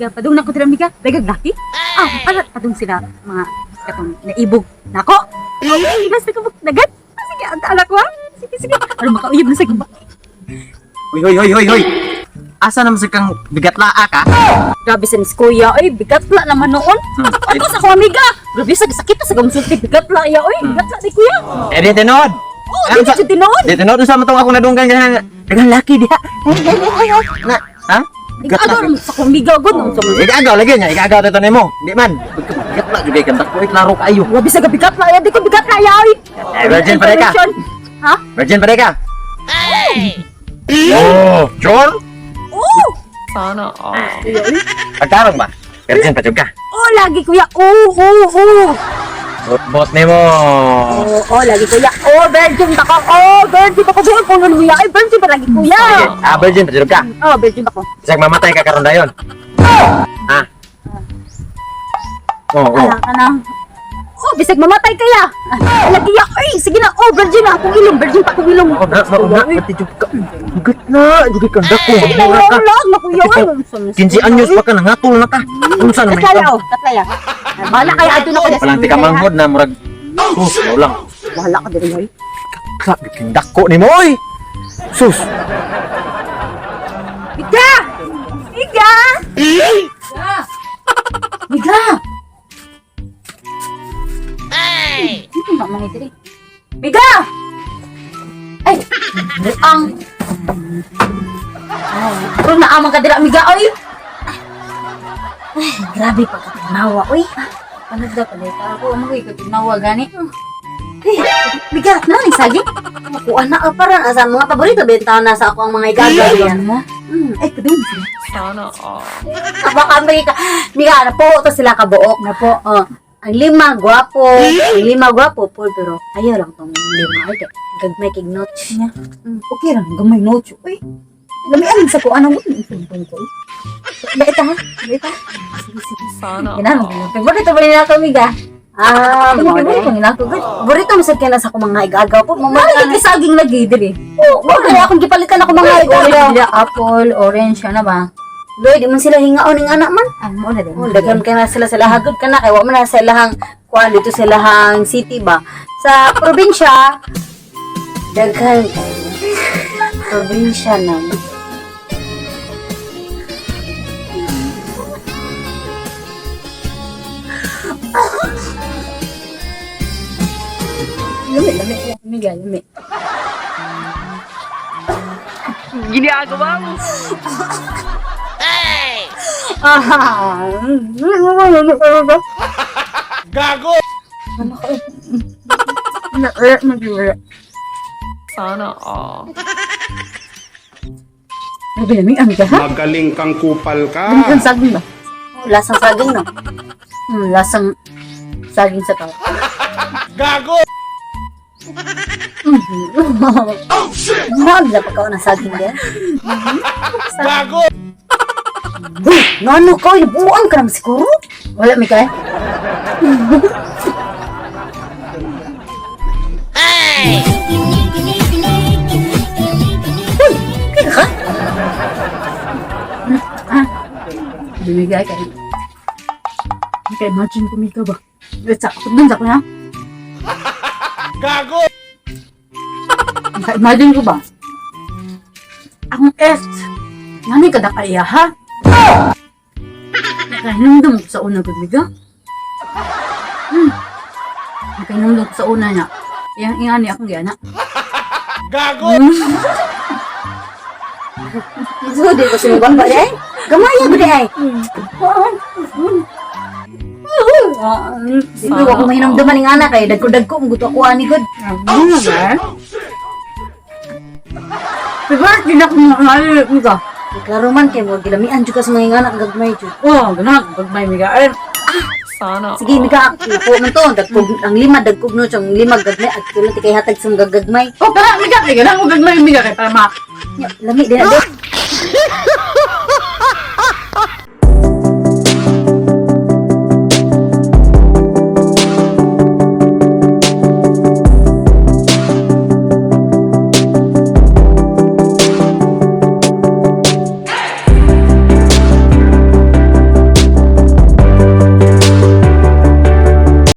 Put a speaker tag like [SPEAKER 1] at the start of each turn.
[SPEAKER 1] Miga, padung na ko dira, Miga. Dagag laki. Ah, ala, padung sila mga katong naibog nako. Okay, basta ka dagat. Ah, sige, ang taala ko ha. Sige, sige. Aron makauyab na sa gaba.
[SPEAKER 2] Hoy, hoy, hoy, hoy, hoy. Asa naman sa kang bigat laa ka?
[SPEAKER 1] Grabe sa nis kuya, ay bigat la naman noon. Ako sa ko amiga. Grabe sa sakit sa gamsulti bigat la ya, oy, bigat la si kuya.
[SPEAKER 2] Eh, di tinod.
[SPEAKER 1] Oh, di jud tinuod.
[SPEAKER 2] Di tinod sa matong ako nadunggan ganyan. Daghang laki diha. Na, ha? Bigat
[SPEAKER 1] Igaagaw
[SPEAKER 2] la.
[SPEAKER 1] naman sa akong amiga gud unsa man.
[SPEAKER 2] Igaagaw lagi niya, igaagaw to nimo. Di man. Bigat la jud kay kang dako, eh, klaro kaayo.
[SPEAKER 1] Grabe sa bigat la ya, di ko bigat la ya, oy.
[SPEAKER 2] Eh, virgin pa ka.
[SPEAKER 1] Ha?
[SPEAKER 2] Virgin pa ka. Oh, sure?
[SPEAKER 1] Oh!
[SPEAKER 3] Sana all.
[SPEAKER 2] Pagtarong ba? Virgin pa jud ka.
[SPEAKER 1] Oh, lagi kuya. Oh, oh, oh.
[SPEAKER 2] Bot bot nimo.
[SPEAKER 1] Oh, oh, lagi kuya. Oh, virgin pa ko. Oh, virgin pa ko. Buon ko nun kuya. Ay, virgin pa lagi kuya.
[SPEAKER 2] Sige, ah, virgin pa jud ka.
[SPEAKER 1] Oh, virgin pa ko.
[SPEAKER 2] Bisag mamatay ka karon dayon. Ha? Oo, oh, oh.
[SPEAKER 1] Ala ka na. Oh, bisag mamatay kaya. Ah, lagi ya. Ay, sige na. Oh, virgin na akong ilong. Virgin pa akong ilong.
[SPEAKER 2] Oh, na, mauna, pati jud ka. Bigat na, jud ka dako,
[SPEAKER 1] Sige na,
[SPEAKER 2] magmura ka.
[SPEAKER 1] wala na kuya.
[SPEAKER 2] 15 anyos pa ka nangatol na ka. Unsa na may
[SPEAKER 1] Tatlaya, oh, tatlaya. Bahala kaya ato na kuya.
[SPEAKER 2] Walang tika manghod na murag. Sus, wala lang.
[SPEAKER 1] Bahala ka diri hoy.
[SPEAKER 2] Grabe king dako nimo oy. Sus.
[SPEAKER 1] Biga! Biga! Biga! Biga! Ay! Dito ba mga diri? Biga! Ay! Ang! Ay, pero naamang ka dira, Miga, oy!
[SPEAKER 4] Ay, grabe pagkatinawa, uy.
[SPEAKER 1] Panagda pala ka ako, mga ikatinawa gani.
[SPEAKER 4] Eh, bigat na ni saging. Makuha na ah, parang asa mga paborito bentaw na sa ako ang mga igagaw yan.
[SPEAKER 1] mo? Ay, padung sila.
[SPEAKER 3] Sana all.
[SPEAKER 4] Baka Amerika, Mika, napo to sila kabuok.
[SPEAKER 1] Napo.
[SPEAKER 4] Oh, ang lima gwapo, ang lima gwapo po pero ayaw lang tong lima ay kay gagmay kig notch.
[SPEAKER 1] Niya. Okay lang, gamay nocho. Uy, lami sa ko anong itong ko. Baita ha? Baita. Sige, sige.
[SPEAKER 3] Sana
[SPEAKER 1] Ginano
[SPEAKER 3] all.
[SPEAKER 1] ko. Favorito ba nila kami ga?
[SPEAKER 4] Ah,
[SPEAKER 1] Ano
[SPEAKER 4] mo
[SPEAKER 1] favorito nila ko? Good.
[SPEAKER 4] Paborito mo sa kina sa akong mga igagaw po. Mga
[SPEAKER 1] Mga lagi saging lagi diri.
[SPEAKER 4] Oh, mo kaya akong gipalitan ako mga igagaw.
[SPEAKER 1] Orange, apple, orange, ano ba?
[SPEAKER 4] Loy, di man sila hingaon ning anak man.
[SPEAKER 1] Ah, mo na din.
[SPEAKER 4] Oh, daghan kay na sila sila hagod ka na kay wa man na sa ilahang kuan dito sa ilahang city ba. Sa probinsya daghan kayo. Probinsya na.
[SPEAKER 1] Lami, lami. Lami, ga, lami.
[SPEAKER 3] Ginagawa mo.
[SPEAKER 1] Ah,
[SPEAKER 5] Gago!
[SPEAKER 3] Sana all.
[SPEAKER 1] Grabe, lami ang ga, ha?
[SPEAKER 5] Magaling kang kupal ka.
[SPEAKER 1] Lami ang saging ba?
[SPEAKER 4] Oh, lasang saging no.
[SPEAKER 1] Lasang saging sa tao.
[SPEAKER 5] Gago!
[SPEAKER 4] Mao na pagkaon ng saging din.
[SPEAKER 5] Gago!
[SPEAKER 4] Uy, nano ka, buang ka naman siguro.
[SPEAKER 1] Wala, Mikay.
[SPEAKER 4] Uy, kaya ka?
[SPEAKER 1] Bumigay kay. Kaya imagine ko Mika ba? Wait, sa dun sa ko na.
[SPEAKER 5] Gago!
[SPEAKER 1] Imagine ko ba? Akong ex. Ngani ka na kaya ha? Nakahinumdum ko sa una gud Mika. Nakahinumdum ko sa una niya. Iyang ingani akong giyana.
[SPEAKER 5] Gago!
[SPEAKER 4] So, di ko sinugang ba eh? Gamaya ba ay? Di ko ako mahinamdaman ng anak kay dagko-dagko ang gusto ako ani gud.
[SPEAKER 1] Ano ba? Favorite din ako mga Mika.
[SPEAKER 4] Klaro man kay mo gilamian jud ka sa mga anak gagmay jud.
[SPEAKER 1] Oh, ganun. Pagmay Mika. Ay,
[SPEAKER 3] Sana
[SPEAKER 4] Sige,
[SPEAKER 3] all.
[SPEAKER 4] mika, nakuha man to. Dagkog, ang lima, dagkog no, ang lima, gagmay, at tulad kay hatag sa mga gagmay.
[SPEAKER 1] Oh, kana Mika. Kaya ganun mo gagmay Mika kay para ma
[SPEAKER 4] Nya, lami din na.